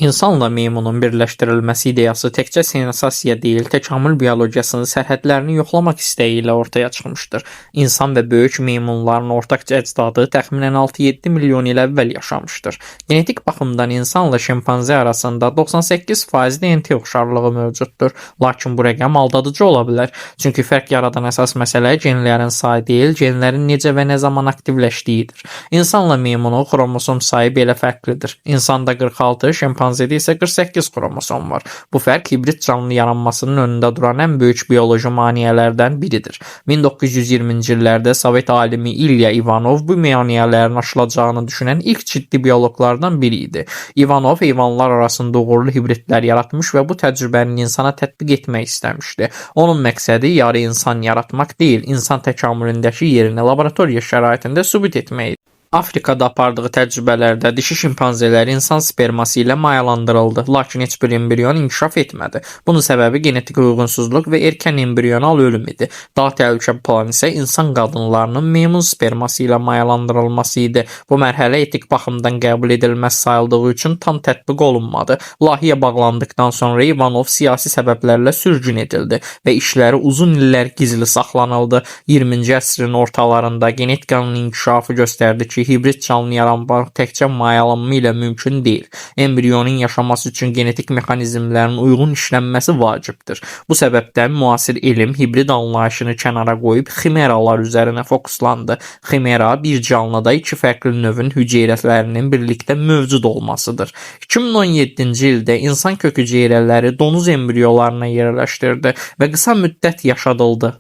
İnsanla meymunun birləşdirilməsi ideyası təkcə sensasiya deyil, təkamül biologiyasının sərhədlərini yoxlamaq istəyi ilə ortaya çıxmışdır. İnsan və böyük meymunların ortaq əcdadı təxminən 6-7 milyon il əvvəl yaşamışdır. Genetik baxımdan insanla şimpanze arasında 98% DNT oxşarlığı mövcuddur. Lakin bu rəqəm aldadıcı ola bilər. Çünki fərq yaradan əsas məsələ genlərin sayı deyil, genlərin necə və nə zaman aktivləşdiyidir. İnsanla meymunun xromosom sayı belə fərqlidir. İnsanda 46, şimpanzedə isə 48 xromosom var. Bu fərq hibrid canlı yaranmasının önündə duran ən böyük bioloji maneələrdən biridir. 1920-ci illərdə Sovet alimi İlya İvanov bu maneələrin aşılacağını düşünən ilk ciddi bioloqlardan biri idi. İvanov heyvanlar arasında uğurlu hibridlər yaratmış və bu təcrübəni insana tətbiq etmək istəmişdi. Onun məqsədi yarı insan yaratmaq deyil, insan təkamülündəki yerini laboratoriya şəraitində sübut etmək idi. Afrikada apardığı təcrübələrdə dişi şimpanzelər insan sperması ilə mayalandırıldı, lakin heç bir embrion inkişaf etmədi. Bunun səbəbi genetik uyğunsuzluq və erkən embrional ölüm idi. Daha təhlükəli plan isə insan qadınlarının meymun sperması ilə mayalandırılması idi. Bu mərhələ etik baxımdan qəbul edilməz sayıldığı üçün tam tətbiq olunmadı. Layihə bağlandıqdan sonra İvanov siyasi səbəblərlə sürgün edildi və işləri uzun illər gizli saxlanıldı. 20-ci əsrin ortalarında genetikanın inkişafı göstərdi ki, hibrid canlı yaranmaq təkcə mayalanma ilə mümkün deyil. Embrionun yaşaması üçün genetik mexanizmlərin uyğun işlənməsi vacibdir. Bu səbəbdən müasir elm hibrid anlayışını kənara qoyub ximeralar üzərinə fokuslandı. Ximera bir canlıda iki fərqli növün hüceyrələrinin birlikdə mövcud olmasıdır. 2017-ci ildə insan kök hüceyrələri donuz embriolarına yerləşdirildi və qısa müddət yaşadıldı.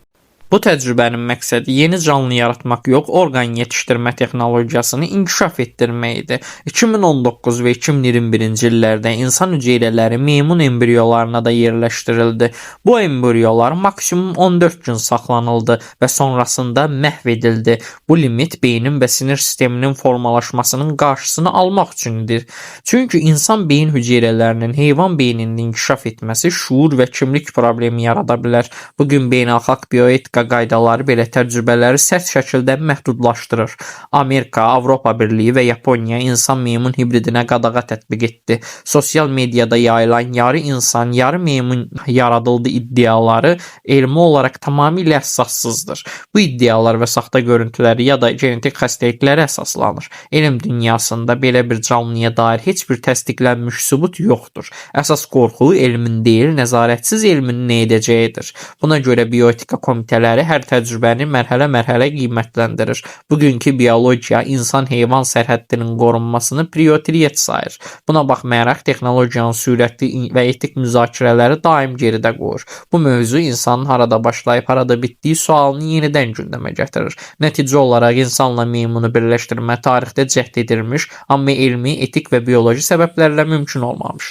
Bu təcrübənin məqsədi yeni canlı yaratmaq yox, orqan yetişdirmə texnologiyasını inkişaf etdirmək idi. 2019 və 2021-ci illərdə insan hüceyrələri meymun embriolarına da yerləşdirildi. Bu embriolar maksimum 14 gün saxlanıldı və sonrasında məhv edildi. Bu limit beynin və sinir sisteminin formalaşmasının qarşısını almaq üçün idi. Çünki insan beyin hüceyrələrinin heyvan beynində inkişaf etməsi şuur və kimlik problemi yarada bilər. Bu gün beynəlxalq bioetika qaydaları belə təcrübələri sərt şəkildə məhdudlaşdırır. Amerika, Avropa Birliyi və Yaponiya insan meymun hibridinə qadağa tətbiq etdi. Sosial mediada yayılan yarı insan, yarı meymun yaradıldı iddiaları elmi olaraq tamamilə əsassızdır. Bu iddialar və saxta görüntüləri ya da genetik xəstəliklərə əsaslanır. Elm dünyasında belə bir canlıya dair heç bir təsdiqlənmiş sübut yoxdur. Əsas qorxu elmin deyil, nəzarətsiz elmin nə edəcəyidir. Buna görə bioetika komitələri hər təcrübəni mərhələ-mərhələ qiymətləndirir. Bugünkü biologiya insan-heyvan sərhəddinin qorunmasını prioritet sayır. Buna baxmayaraq texnologiyanın sürətli və etik müzakirələri daim geridə qoyur. Bu mövzu insanın harada başlayıb harada bitdiyi sualını yenidən gündəmə gətirir. Nəticə olaraq insanla meymunu birləşdirmə tarixdə cəhd edilmiş, amma elmi, etik və bioloji səbəblərlə mümkün olmamışdır.